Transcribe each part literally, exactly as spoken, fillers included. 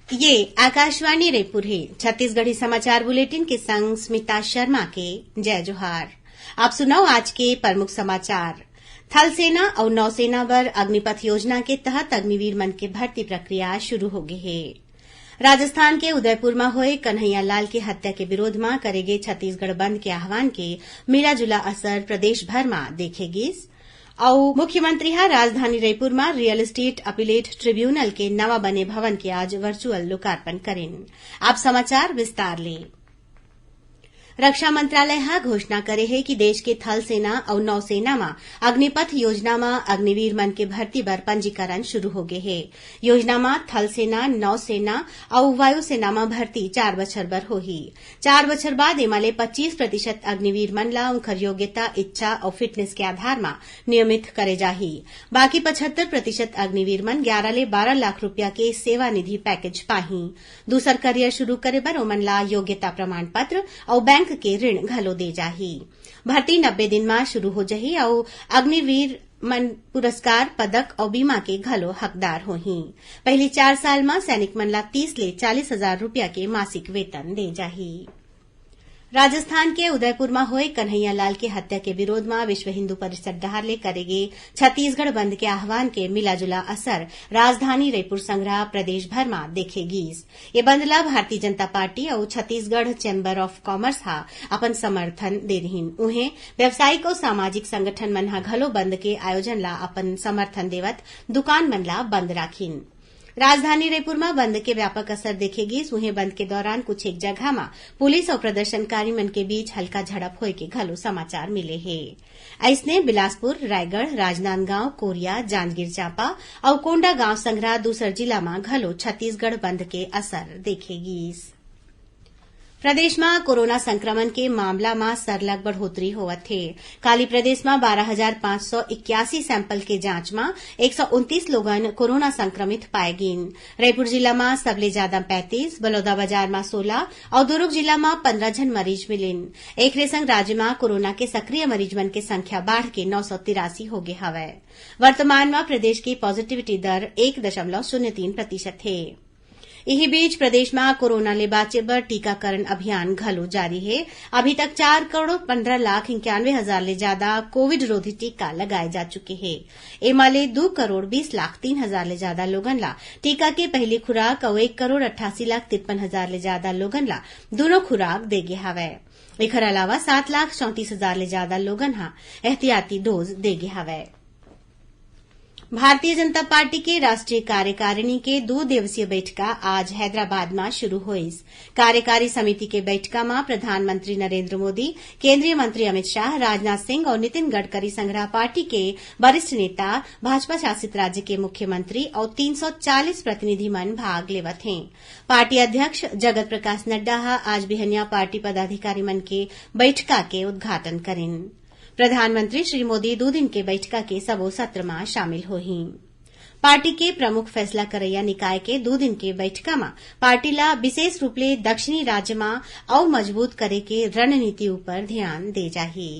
ये आकाशवाणी रईपुर हे। छत्तीसगढ़ी समाचार बुलेटिन के संग स्मिता शर्मा के जय जोहार। आप सुनव आज के प्रमुख समाचार। थल सेना अउ नौसेना बर अग्निपथ योजना के तहत अग्निवीर मन के भर्ती प्रक्रिया शुरू हो गे हे। राजस्थान के उदयपुर म होए कन्हैया लाल के हत्या के विरोध म करे गे छत्तीसगढ़ बंद के आह्वान के मिला जुला असर प्रदेश भर म देखे गिस। अउ मुख्यमंत्री ह राजधानी रईपुर म रियल एस्टेट अपीलेट ट्रिब्यूनल के नवा बने भवन के आज वर्चुअल लोकार्पण करिन। अब समाचार विस्तार ले। रक्षा मंत्रालय ह घोषणा करे हे कि देश के थल सेना अउ नौसेना म अग्निपथ योजना म अग्निवीर मन के भर्ती बर पंजीकरण शुरू हो गे हे। योजना म थल सेना, नौसेना अउ वायुसेना म भर्ती चार बछर बर होही। चार बछर बाद एमा ले पच्चीस प्रतिशत अग्निवीर मन ला उंखर योग्यता, इच्छा अउ फिटनेस के आधार म नियमित करे जाही। बाकी पचहत्तर प्रतिशत अग्निवीर मन ग्यारा ले बारा लाख रुपया के सेवा निधि पैकेज पाही। दूसर करियर शुरू करे बर ओमन ला योग्यता प्रमाण पत्र अउ बैंक के ऋण घलो दे जाही। भर्ती नब्बे दिन म शुरू हो जाही अउ अग्निवीर मन पुरस्कार, पदक अउ बीमा के घलो हकदार होही। पहिली चार साल म सैनिक मन ला तीस ले चालीस हजार रुपया के मासिक वेतन दे जाही। राजस्थान के उदयपुर म होए कन्हैया लाल के हत्या के विरोध म विश्व हिंदू परिषद डहार ले करे गे छत्तीसगढ़ बंद के आह्वान के मिलाजुला असर राजधानी रईपुर संघरा प्रदेश भर म देखे गीस। ये बंद ला भारतीय जनता पार्टी अउ छत्तीसगढ़ चैम्बर ऑफ कॉमर्स ह अपन समर्थन दे रिहिन। उहें, व्यावसायिक अउ सामाजिक संगठन मन ह घलो बंद के आयोजन ला अपन समर्थन देवत दुकान मन ला बंद राखिन। राजधानी रईपुर म बंद के व्यापक असर देखे गीस। उहें, बंद के दौरान कुछ एक जगह म पुलिस अउ प्रदर्शनकारी मन के बीच हल्का झड़प होए के घलो समाचार मिले हे। अइसने बिलासपुर, रायगढ़, राजनांदगांव, कोरिया, जांजगीर चांपा अउ कोंडागांव संघरा दूसर जिला म घलो छत्तीसगढ़ बंद के असर देखे गीस। प्रदेश म कोरोना संक्रमण के मामला म सरलग बढ़ोतरी होवत हे। काली प्रदेश म बारा हजार पांच सौ इक्यासी सैंपल के जांच म एक सौ उनतीस लोगन कोरोना संक्रमित पाए गीन। रईपुर जिला म सबले जादा पैंतीस, बलौदाबाजार म सोला अउ दुरूग जिला म पंद्रह झन मरीज मिलिन। एखरे संग राज्य म कोरोना के सक्रिय मरीज मन के संख्या बाढ़ के नौ सौ तिरासी हो गे हवय। वर्तमान म प्रदेश के पॉजिटिविटी दर एक दशमलव शून्य तीन प्रतिशत हे। इही बीच, प्रदेश म कोरोना ले बांचे बर टीकाकरण अभियान घलो जारी हे। अभी तक चार करोड़ पंद्रह लाख इंक्यानवे हजार ले जादा कोविड रोधी टीका लगाए जा चुके हे। एमा ले दू करोड़ बीस लाख तीन हजार ले जादा लोगन ला टीका के पहिली खुराक अउ एक करोड़ अट्ठासी लाख तिरपन हजार ले जादा लोगन ला दूनों खुराक दे गे हवय। एखर अलावा सात लाख चौंतीस हजार ले जादा लोगन ह एहतियाती डोज दे गे हवय। भारतीय जनता पार्टी के राष्ट्रीय कार्यकारिणी के दू दिवसीय बैठका आज हैदराबाद म शुरू होइस। कार्यकारी समिति के बैठका म प्रधानमंत्री नरेंद्र मोदी, केंद्रीय मंत्री अमित शाह, राजनाथ सिंह अउ नितिन गडकरी संघरा पार्टी के वरिष्ठ नेता, भाजपा शासित राज्य के मुख्यमंत्री अउ तीन सौ चालीस प्रतिनिधि मन भाग लेवत हें। पार्टी अध्यक्ष जगत प्रकाश नड्डा ह आज बिहनिया पार्टी पदाधिकारी मन के बैठका के उद्घाटन करिन। प्रधानमंत्री श्री मोदी दू दिन के बैठका के सबो सत्र म शामिल होही। पार्टी के प्रमुख फैसला करैया निकाय के दू दिन के बैठका म पार्टी ला विशेष रूप ले दक्षिणी राज्य म अउ मजबूत करे के रणनीति ऊपर ध्यान दे जाही।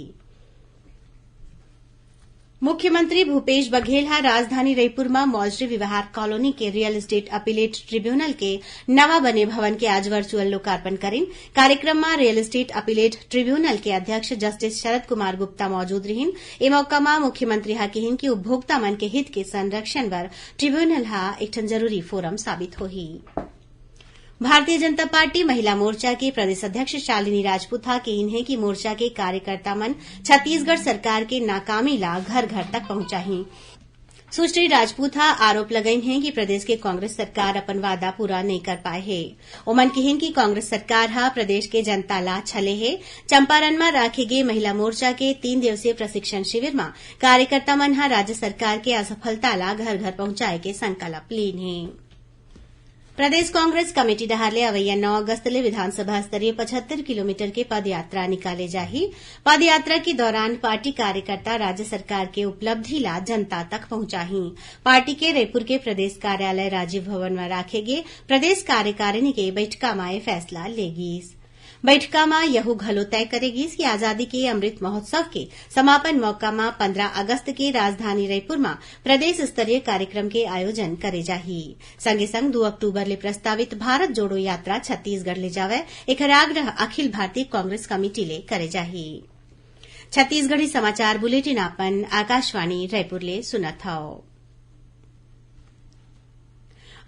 मुख्यमंत्री भूपेश बघेल ह राजधानी रईपुर म मौजरी विहार कॉलोनी के रियल एस्टेट अपीलेट ट्रिब्यूनल के नवा बने भवन के आज वर्चुअल लोकार्पण करिन। कार्यक्रम म रियल एस्टेट अपीलेट ट्रिब्यूनल के अध्यक्ष जस्टिस शरद कुमार गुप्ता मौजूद रिहिन। ए मौका म मुख्यमंत्री ह किहिन कि उपभोक्ता मन के हित के संरक्षण बर ट्रिब्यूनल ह एक ठन जरूरी फोरम साबित होही। भारतीय जनता पार्टी महिला मोर्चा के प्रदेश अध्यक्ष शालिनी राजपूत ह किहिन हे कि मोर्चा के कार्यकर्ता मन छत्तीसगढ़ सरकार के नाकामी ला घर घर तक पहुंचाही। सुश्री राजपूत ह आरोप लगाइन हे कि प्रदेश के कांग्रेस सरकार अपन वादा पूरा नइ कर पाए हे। ओमन किहिन कि कांग्रेस सरकार ह प्रदेश के जनता ला छले हे। चंपारण म राखे गे महिला मोर्चा के तीन दिवसीय प्रशिक्षण शिविर म कार्यकर्ता मन ह राज्य सरकार के असफलता ला घर घर पहुंचाए के संकल्प लीन हे। प्रदेश कांग्रेस कमेटी डहार ले अवइया नौ अगस्त ले विधानसभा स्तरीय पचहत्तर किलोमीटर के पदयात्रा निकाले जाही। पदयात्रा के दौरान पार्टी कार्यकर्ता राज्य सरकार के उपलब्धि ला जनता तक पहुंचाही। पार्टी के रईपुर के प्रदेश कार्यालय राजीव भवन म राखे गे प्रदेश कार्यकारिणी के बैठका म ए फैसला ले गीस। बइठका म यहू घलो तय करे गिस कि आजादी के अमृत महोत्सव के समापन मौका म पंद्रह अगस्त के राजधानी रईपुर म प्रदेश स्तरीय कार्यक्रम के आयोजन करे जाही। संगे संग दू अक्टूबर ले प्रस्तावित भारत जोड़ो यात्रा छत्तीसगढ़ ले जावय, एखर आग्रह अखिल भारतीय कांग्रेस कमेटी ले करे जाही। छत्तीसगढ़ी समाचार बुलेटिन आपन आकाशवाणी रईपुर ले सुनत हव।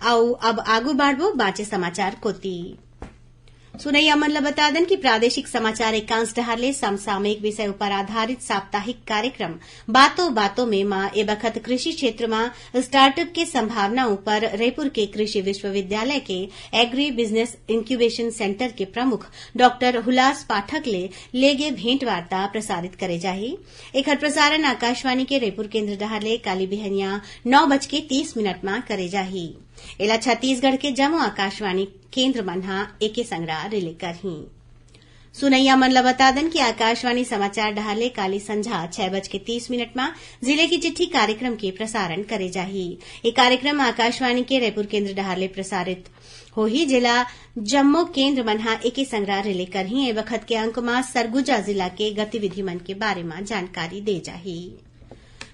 अउ अब आगू बाढ़बो बांचे समाचार कोति। सुनैया मन ल बता दन कि प्रादेशिक समाचार एकांश डहार ले समसामयिक विषय उपर आधारित साप्ताहिक कार्यक्रम बातों बातों में म ए बखत कृषि क्षेत्र म स्टार्टअप के संभावना उपर रईपुर के कृषि विश्वविद्यालय के एग्री बिजनेस इंक्यूबेशन सेंटर के प्रमुख डॉक्टर हुलास पाठक ले लेगे भेंटवार्ता प्रसारित करे जाही। एखर प्रसारण आकाशवाणी के रईपुर केंद्र डहार ले काली बिहनिया नौ बज के तीस मिनट म करे जाही। एला छत्तीसगढ़ के जम्मो आकाशवाणी केंद्र मन ह एके संगरा रिले करही। सुनैया मन ल बता दन कि आकाशवाणी समाचार डहार ले काली संझा छह बज के तीस मिनट म जिले की चिट्ठी कार्यक्रम के प्रसारण करे जाही। ये कार्यक्रम आकाशवाणी के रईपुर केंद्र डहार ले प्रसारित होही, जेला जम्मो केंद्र मन ह एके संगरा रिले करही। ए बखत के अंक म सरगुजा जिला के गतिविधि मन के बारे म जानकारी दे जाही।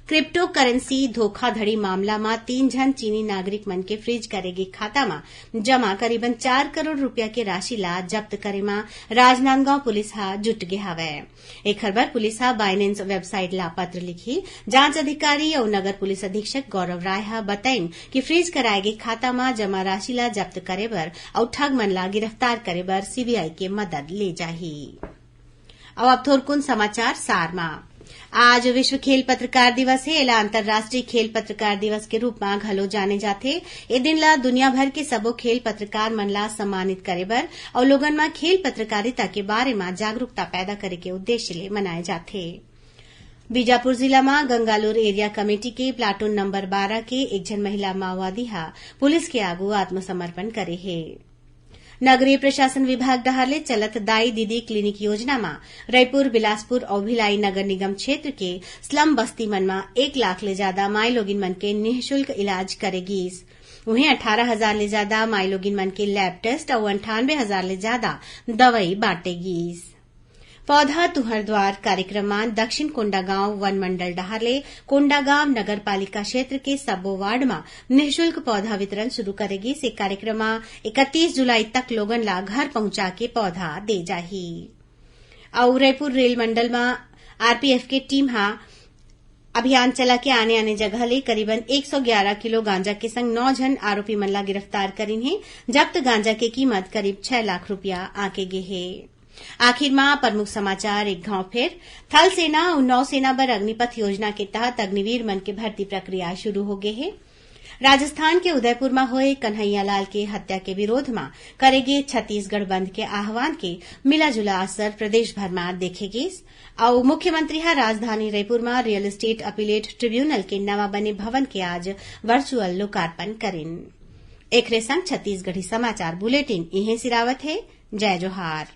क्रिप्टो करेंसी धोखाधड़ी मामला म तीन झन चीनी नागरिक मन के फ्रीज करे गे खाता म जमा करीबन चार करोड़ रुपया के राशि ला जब्त करे म राजनांदगांव पुलिस ह जुट गे हवय। एखर बर पुलिस ह बाइनेंस वेबसाइट ला पत्र लिखी। जांच अधिकारी अउ नगर पुलिस अधीक्षक गौरव राय ह बताइन कि फ्रीज कराए गे खाता म जमा राशि ला जब्त करे बर अउ ठग मन ला गिरफ्तार करे बर सीबीआई के मदद ले जाही। अउ अब थोरकुन समाचार सार म। आज विश्व खेल पत्रकार दिवस हे। एला अंतर्राष्ट्रीय खेल पत्रकार दिवस के रूप म घलो जाने जाथे। ए दिन ला दुनिया भर के सबो खेल पत्रकार मन ला सम्मानित करे बर अउ लोगन म खेल पत्रकारिता के बारे म जागरूकता पैदा करे के उद्देश्य ले मनाए जाथे। बीजापुर जिला म गंगालूर एरिया कमेटी के प्लाटून नंबर बारह के एक झन महिला माओवादी ह पुलिस के आगू आत्मसमर्पण करे हे। नगरीय प्रशासन विभाग डहार ले चलत दाई दीदी क्लिनिक योजना म रईपुर, बिलासपुर अउ भिलाई नगर निगम क्षेत्र के स्लम बस्ती मन म एक लाख ले जादा माईलोगिन मन के निःशुल्क इलाज करे गीस। उहें, अठारह हजार ले जादा माईलोगिन मन के लैब टेस्ट अउ अंठानवे हजार ले जादा दवई बांटे गीस। पौधा तुंहर द्वार कार्यक्रम म दक्षिण कोंडागांव वन मंडल डहार ले कोंडागांव नगर पालिका क्षेत्र के सब्बो वार्ड म निःशुल्क पौधा वितरण शुरू करे गीस। ए कार्यक्रम म इकतीस जुलाई तक लोगन ला घर पहुंचा के पौधा दे जाही। अउ रईपुर रेल मंडल म आरपीएफ के टीम ह अभियान चला के आने-आने जगह ले करीबन एक सौ ग्यारह किलो गांजा के संग नौ झन आरोपी मन ला गिरफ्तार करिन हे। जब्त गांजा के कीमत करीब छह लाख रुपया आंके गे हे। आखिर म प्रमुख समाचार एक घाव फेर। थल सेना अउ नौसेना बर अग्निपथ योजना के तहत अग्निवीर मन के भर्ती प्रक्रिया शुरू हो गे हे। राजस्थान के उदयपुर म होए कन्हैया लाल के हत्या के विरोध म करे गे छत्तीसगढ़ बंद के आह्वान के मिला जुला असर प्रदेश भर म देखे गिस। अउ मुख्यमंत्री ह राजधानी रईपुर म रियल एस्टेट अपीलेट ट्रिब्यूनल के नवा बने भवन के आज वर्चुअल लोकार्पण करिन। एखरे संग छत्तीसगढ़ी समाचार बुलेटिन इहें सिरावत हे। जय जोहार।